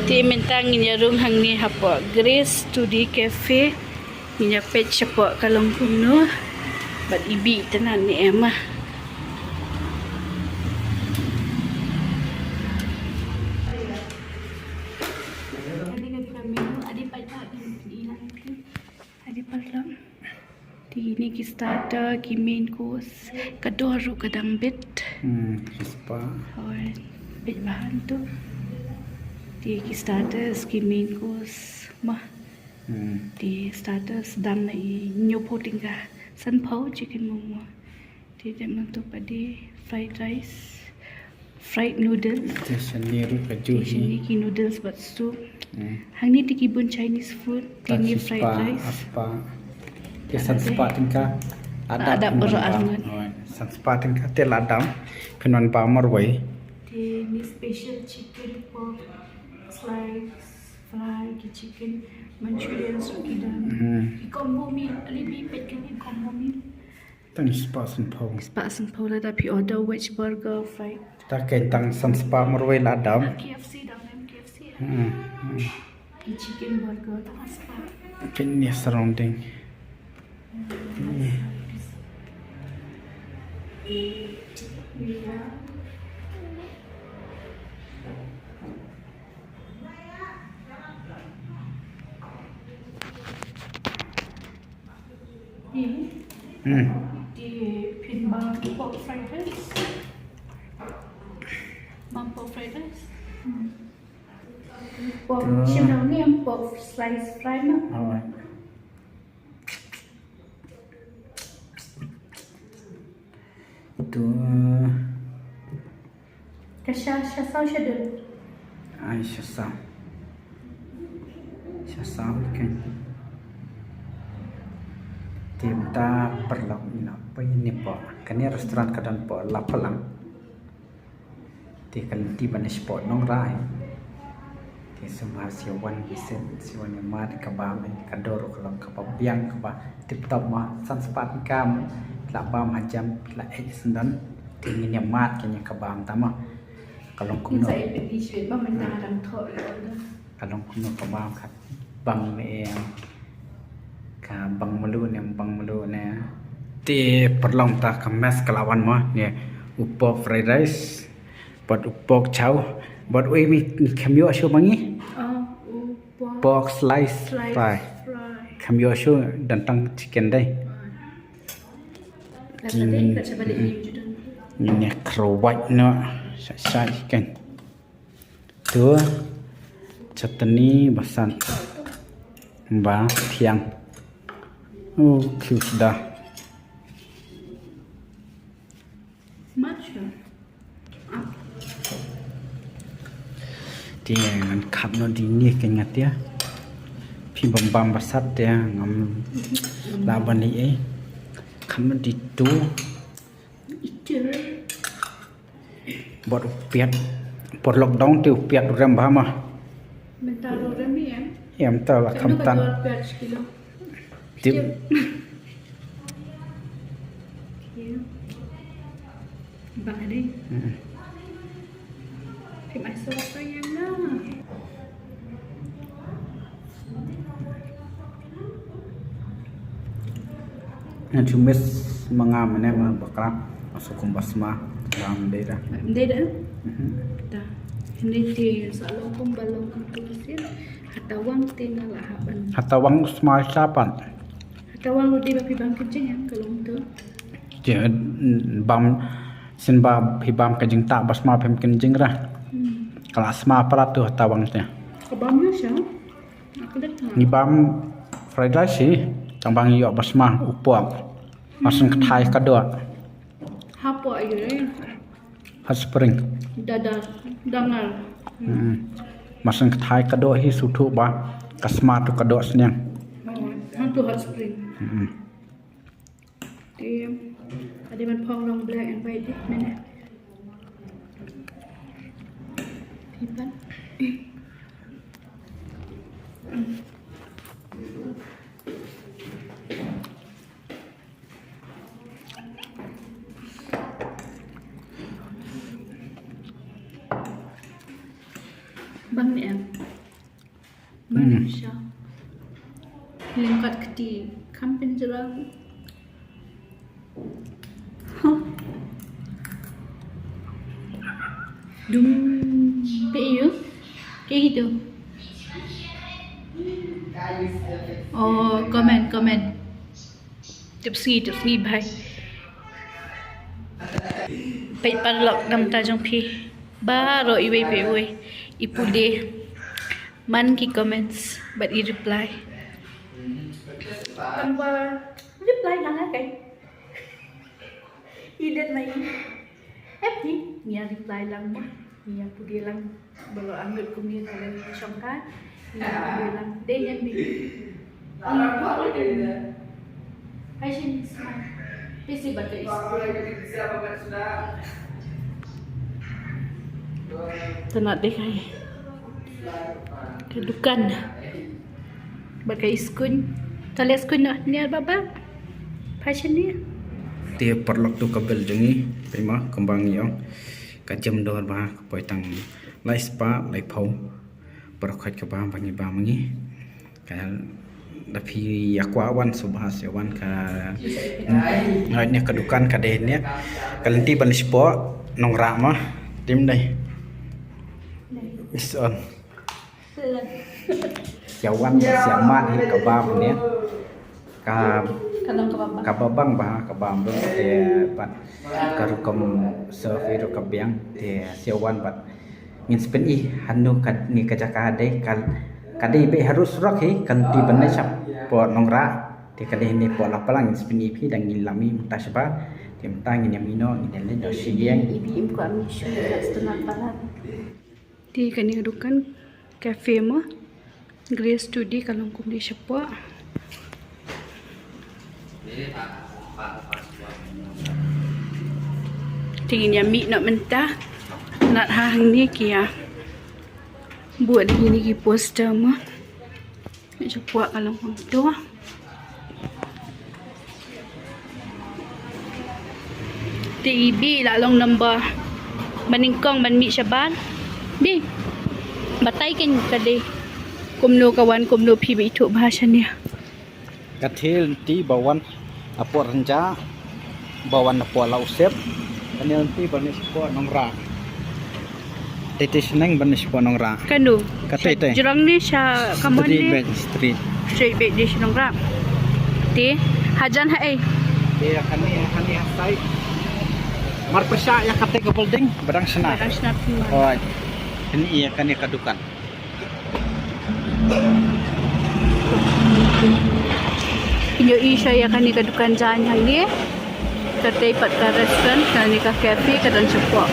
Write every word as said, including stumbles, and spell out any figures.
Te mynta ngin ïa rung hangne hapoh Grace Today Cafe. Ngin ïa peit shapoh ka long kumno. Bad i bih tang ne em ah. Adi parlok. Te kine ki starter, ki main course, ka dor ruh ka dang bit. Hmm, ki spah. Hooid, bit bha hangto. Te ki starters, ki main course, ma. Hmm. Te starters dang na i hynñiewphew tyngka, sanphew chicken momo. Te dep nangto pat dei fried rice, fried noodles. Te shane ruh ka juh. Te shane ki noodles bad soup. Hmm. Hangne te ki bun Chinese food, te ne fried rice. Spah, spah. Te san spah tyngka. Adap baroh arngut. Oh, san spah tyngka te la dam. Phin wan bam marwei. Te ne special chicken pork slice fry, ki chicken Manchurian soup ki dang. Hmm. Ki combo meal, ali mi pet ki combo meal. Tang spah sanphew. Spah sanphew lada phi order veg burger, fried. Ta kein tang san spah marwei la dam. K F C dang em K F C. Hmm, hmm. Ki chicken burger tang spah. Kein ne surrounding. Hmm. Hmm. Te phin bam pork fried rice. Bam pork fried rice. Hmm. Pork, shim dang ne pork slice fry ma. Alright. Tu. Ka sha, sha saw sha dun. Ai, sha saw. Sha saw kan. Te mynta parlok ngi la poi ne hapoh kane restaurant ka don hapoh Laphalang. Te ka lynti ban leit shapoh Nongrah. Te sngewbha sa wan visit, sa wan ïa mad ka bam, ka dor ka long kaba biang kaba tip top ma, san spah tyngka, la bam ha jem, la eit syndon. Te ngin ïa mad kane ka bam tama. Ka long kumno. Ka long kumno ka bam ka bang ne em. Ka bang mluh ne, bang mluh ne. Te parlok ta ka mess ka la wan ma ne u pork fried rice. Bad u pork chow. Bad u mi kham ïoh shuh ma ngi. Ah, u pork slice fry. Kham ïoh shuh dang tang chicken dei. Ngin ïa khrwai noh sha sha chicken. Tu chutney ba san ba thiang. Oh, cute da. Te ngan khap noh di ne kein nga te. Phi bam bam ba sat te ngam lah ban leh ei. Khap noh di tu. Bad u piat. Por lockdown te u piat u rem bha ma. Mynta ruh rem ïa em. Ïa mynta la kham tan. Tip. Bang dei. Tip ai so so ïa nga. Ngan shu miss ma nga mynne ma bakla. Nga shu kum ba sma. Bang dei da. Dei da. Da. Hynrei te sa long kum ba long kum tu sien. Hata wang te nga la hap ban. Hata wang u sma shapan. Hata wang u dei ba phi bam kynjing em ka long tu. Te bam sien ba phi bam ka jingtah ba sma phim kynjing ra. Ka la sma palat tu hata wang te. Ka bam ïa sha. Ngi bam fried rice hi, tang ba ngi ïoh ba sma u pork. Mar shen kthai ka doh. Hapoh ayu re. Hot spring. Dada dangar. Mar shen kthai ka doh hi shu thuh ba ka sma tu ka doh sniang. Hangtu hot spring. Te ade ban phong long black and white dih mynne. Phi pan. Bang ne em. Hmm. Manusia. Lengkat keti kam penjara. Huh. Dum. Pe yu. Kaei kito? Oh, comment, comment. Tip sngi, tip sngi bhai. Peit paralok namar ta jong phi. Baroh iwei pa iwei. I pule. Man ki comments bad i reply. Tang ba reply lang kai. I dei mai. Happy, ngi ïa reply lang mo. Ngi ïa pule lang. Ba la angnud kumne na la shongkai. Ngi ïa pule lang. Dei ngi bi. Ai shin smart. Pisi bad ka iskul. Tang dei kai. Ka dukan. Bad ka iskul. Ka leh skul noh. Ni ar baba. Fashion ni. Te paralok to ka bel jong ngi. Pima kembang ngi ong. Ka jem dor ba ka poi tang lai spah lai phew. Baroh khoit kaba ba ngi ba ma ngi. Ka da phi ïa kwah wan sngewbha sa wan ka. Ngai ne ka dukan ka dei ne. Ka lynti ban leit shapoh Nongrah ma. Tim dei. Is on. Sia wan sia mad hi kaba ne. Ka, ka long kaba bang. Kaba bang ba kaba bang te pat ka rukom serve ruh ka biang te sia wan pat ngin spin i hanu ka ni ka jaka dei ka, ka dei be harus rok hi kan ti ban ne shapoh Nongrah te ka dei ni poh Lapalang ngin spin i phi dang ngin lami mynta shaba te mynta ngin ïa mino ngin ïa le do shi ïeng. Ibi im ko ami shu kat stuna palat. Te kane ka dukan cafe mo. Grace Studio ka long kumne shapoh. Te ngin ïa mih noh mynta. Nat ha hangne ki ïa buh da kine ki poster mo. Shapoh ka long kumto. Te ibi la long number. Ba nyngkong ban mih shabar. Bi. Batai ken ka dei. Kumno ka wan kumno phi ba ithuh ba shane. Ka thil ti ba wan. Apoh Rynjah, ba wan na poh Lausep, kane lynti ban leit shapoh Nongrah. Te te shneng ban leit shapoh Nongrah. Kano? Kate te. Jrong ni sha kamon ni. Straight beit, straight. Straight beit di sha Nongrah. Te hajan ha ei. Te kane kane ha sai. Mar pyrshah ïa kate ka building, ba dang shna. Ba dang shna phi ma. Oi. Kane ïa kane ka dukan. Ïohi sha ïa kane ka dukan jaiñ hangne. Kata pat ka restaurant, kane ka cafe, ka don shapoh.